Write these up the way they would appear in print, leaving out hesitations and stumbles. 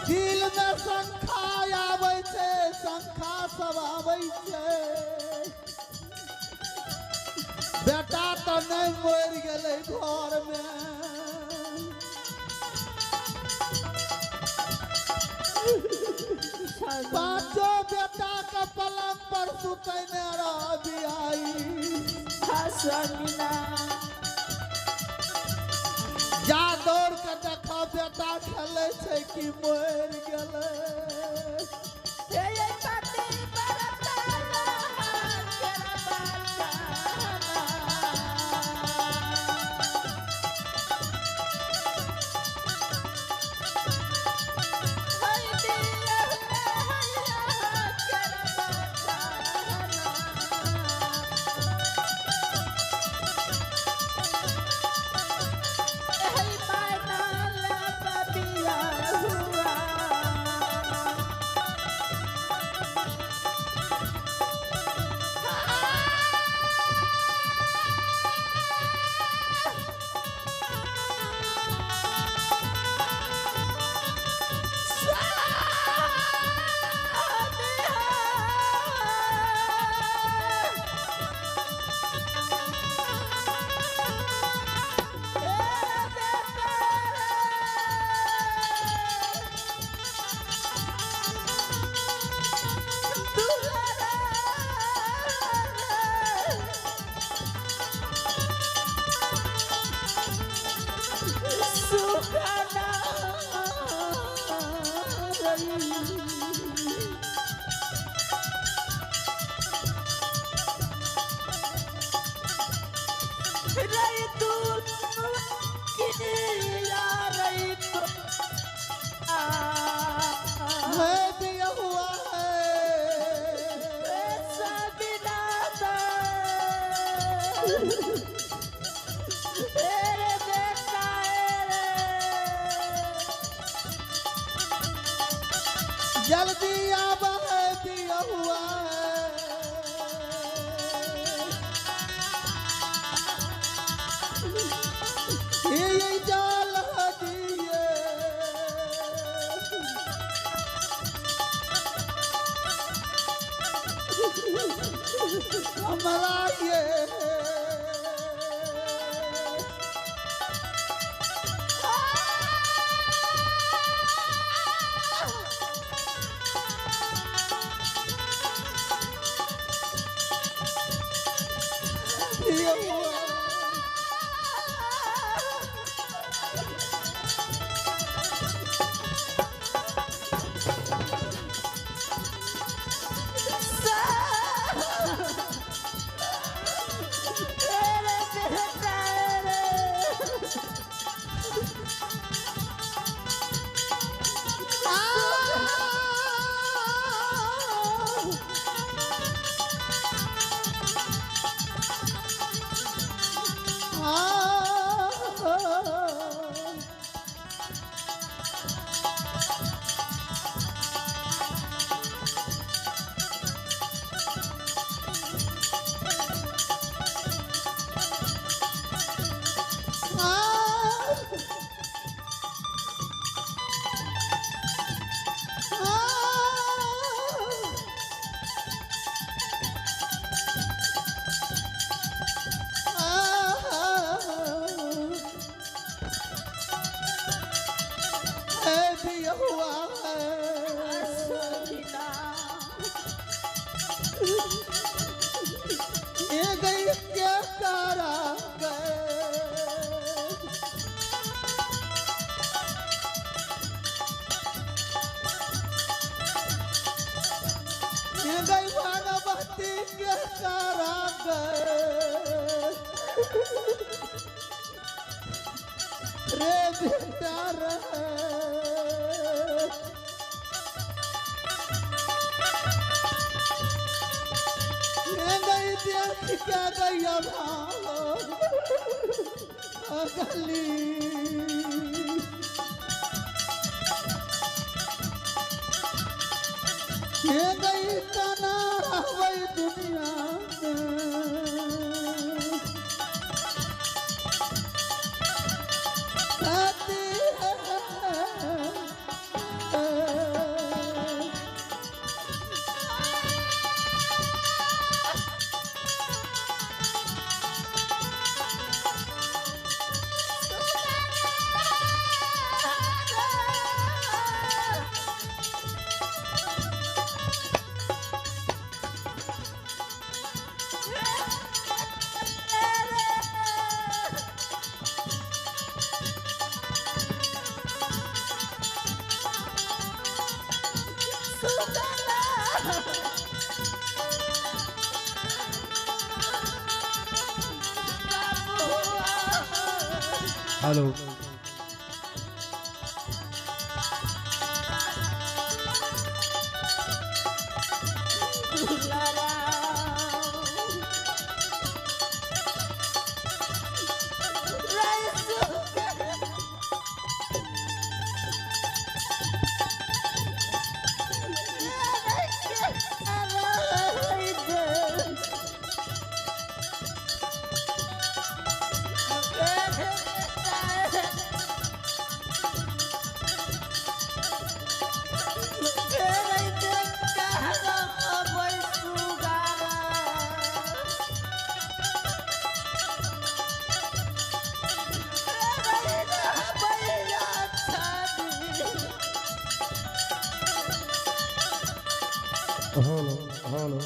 दिल में शंखा आबै छै, शंखा सब आबै छै। बेटा तऽ नहि मरि गेलै घर में। पांचो बेटा के पलंग पर सुतैने रह। जा दौड़ के देखा बेटा खेलै छै कि मरि गेलै। जल्दी आब है दिया हुआ है। ये जाल दिए हमारा ये रे बेटा रे गई देख के गैया गली गई तना रहबै दुनिया में। सती है। हेलो हेलो हेलो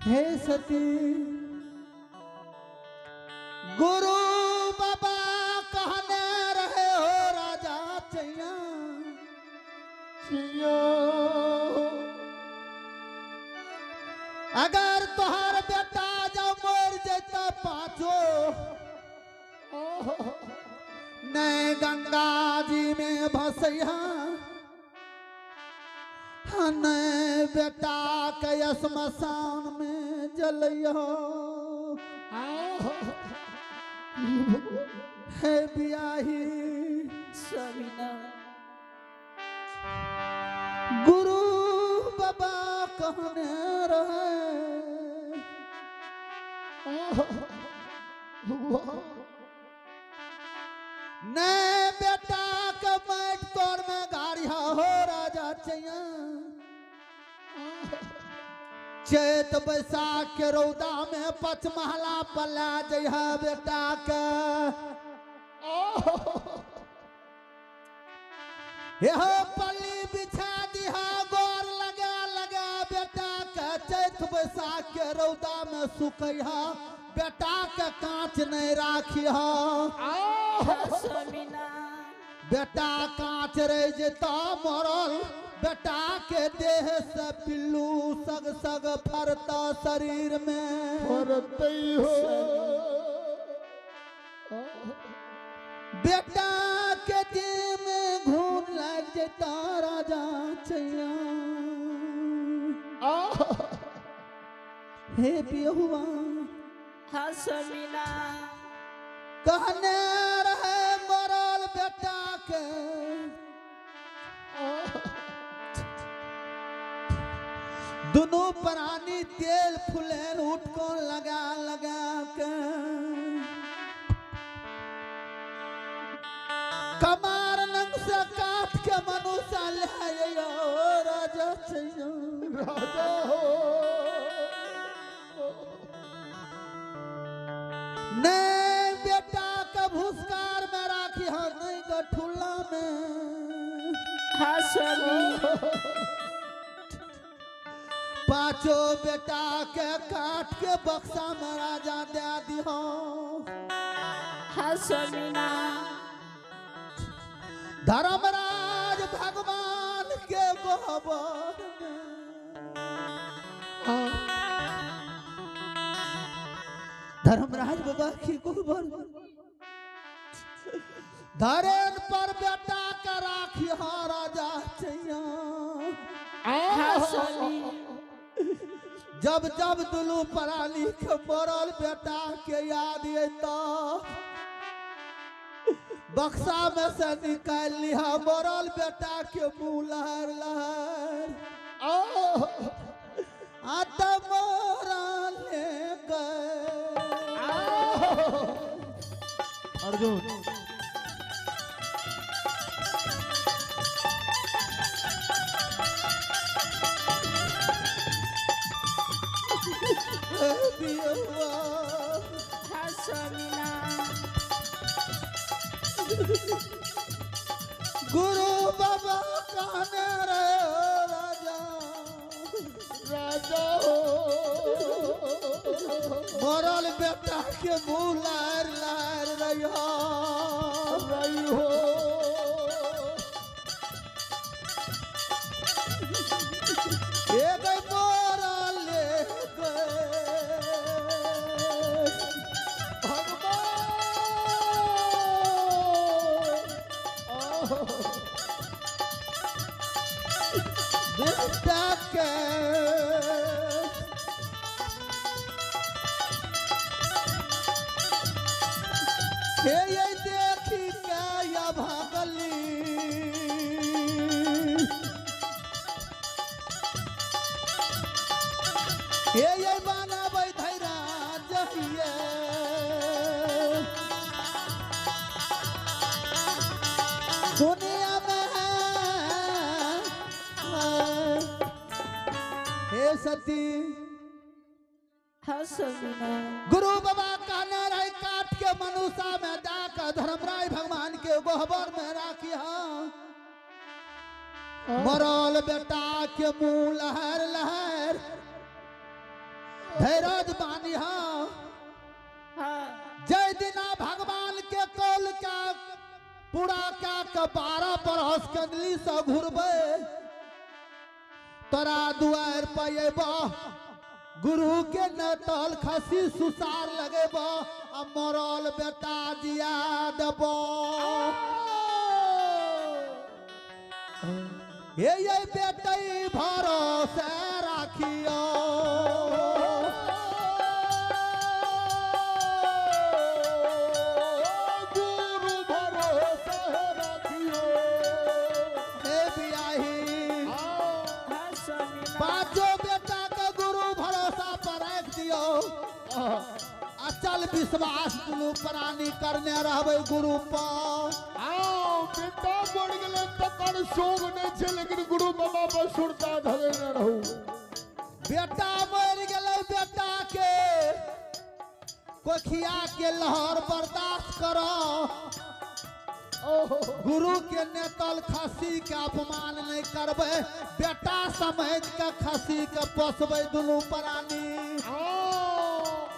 हे सती गुरु बाबा कहने रहे हो राजा चैया अगर तुहार बेटा जब मर जाता पाँचो नहीं गंगा जी में भसैया नहीं बेटा के श्मशान में जलैया हे बियाही गुरु बाबा कहने रहे नहीं बेटा के मैट तोड़ में गाड़ी हो राजा चैया चैत बैसाख के रौदा में पचमहला पला जइहा बेटा के। एहो पल्ली बिछा दिहा गोर लगा लगा बेटा के चैत बैसाख के रौदा में सुखैहा बेटा के कांच नहीं राखिहा। बेटा कांच रह जेता मरल बेटा के देह से पिल्लू सग सग फरता शरीर में फरतई हो। बेटा के देह में घून लग जेता राजा चैया। हे पियहुआ कहने रहे मरल बेटा के दोनों प्राणी तेल फुलेल उठको लगा लगा के कमार नंग से काट के मनुष्य ले राजा चैया राजा हो। नहीं बेटा के भूसकार में राखी हो नहीं गठुला में। पांचों बेटा के काट के बक्सा में राजा दे दिहो। धर्मराज भगवान के गोबर में धर्मराज बाबा की गोबर धरेन पर बेटा के राखी हो राजा चैया। जब जब दुलू पराली के मरल बेटा के याद अयता बक्सा में से निकाल लिहा मरल बेटा के मुँह लहर लहर आता मोरा ले गए। अर्जुन गुरु बाबा कहने रे राजा राजा हो मरल बेटा के मुँह लहर लहर रही हो रही हो। एक मोरा ले गए भगवान बेटा के हे ये देखी के या भागली हे ये बनाबै धैरा जहिए दुनिया में हे सती गुरु बाबा कहने रहे काट के मनुषा में जाकर धर्मराय भगवान के गोहबर में राखी मरल बेटा के मुँह लहर लहर धैरज बानी। जय दिना भगवान के कौल का पूरा का के 12 बरस कंदली से घुरबे तोरा दुआर पे गुरु के नतल खसी सुसार लगेब आ मरल बेटा जिया देब। हे ये बेटई भरोसे राखियो गुरु भरोसे राखियो। हे बियाही पांचों बेटा के गुरु भरोसा पर राख दियो। अचल विश्वास दुनू प्राणी करने रहबे गुरु पर। आओ बेटा बढ़ गेलै तकर शोक नहीं छै लेकिन गुरु बाबा पर सुरता धरेने रहू। बेटा मरि गेलै बेटा के कोखिया के लहर बर्दाश्त करो। गुरु के नेतल खसी के अपमान नहीं करबै, बेटा समझ के खसी के पोसबै दुनू प्राणी।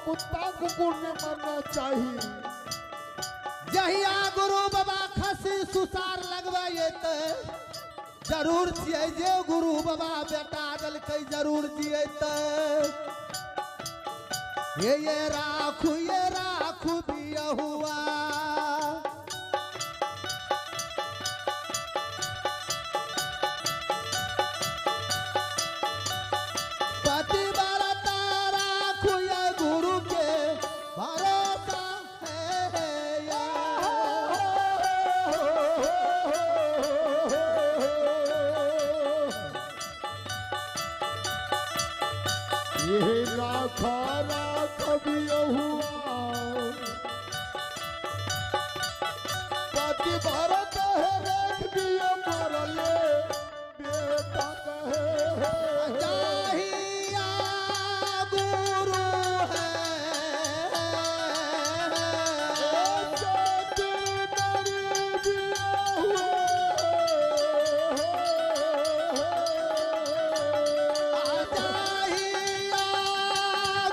कुत्ता कुकुर ने मरना चाहिए। जहिया गुरु बाबा खसी सुसार लगबै एतै, जरूर छियै जे गुरु बाबा बेटा देलकै जरूर जियतै। ये राखू बियहुआ पति बरता राखू ये गुरु के भरोसा है। ये राखा राख बियहुआ पति भरत है रख दिया मरले बेटा कहे जाहिया गुरु है सत नरी बियहुआ जाहिया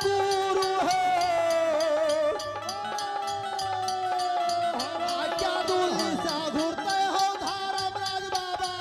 गुरु है क्या दूली सा घूरते हो धर्मराज बाबा।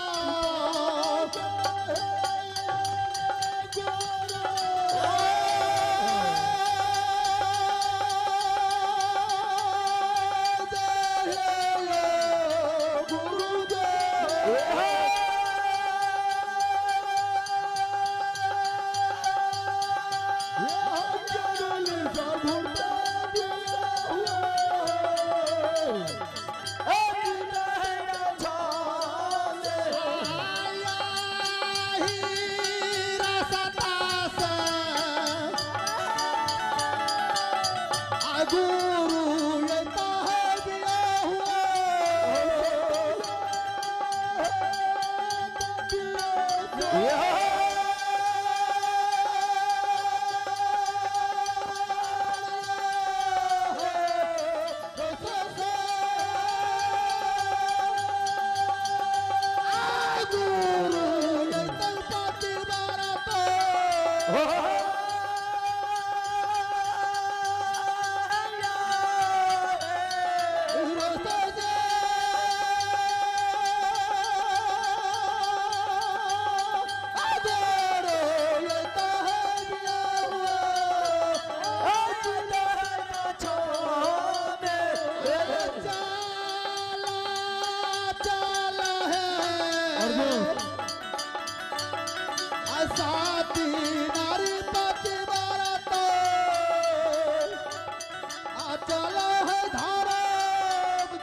गुरु ये तो है बियहुआ। गुरु ये तो पति बरत साती नारी पति बरत आ चलो है धर्म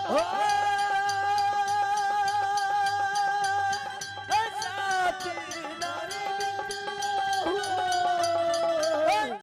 चलो।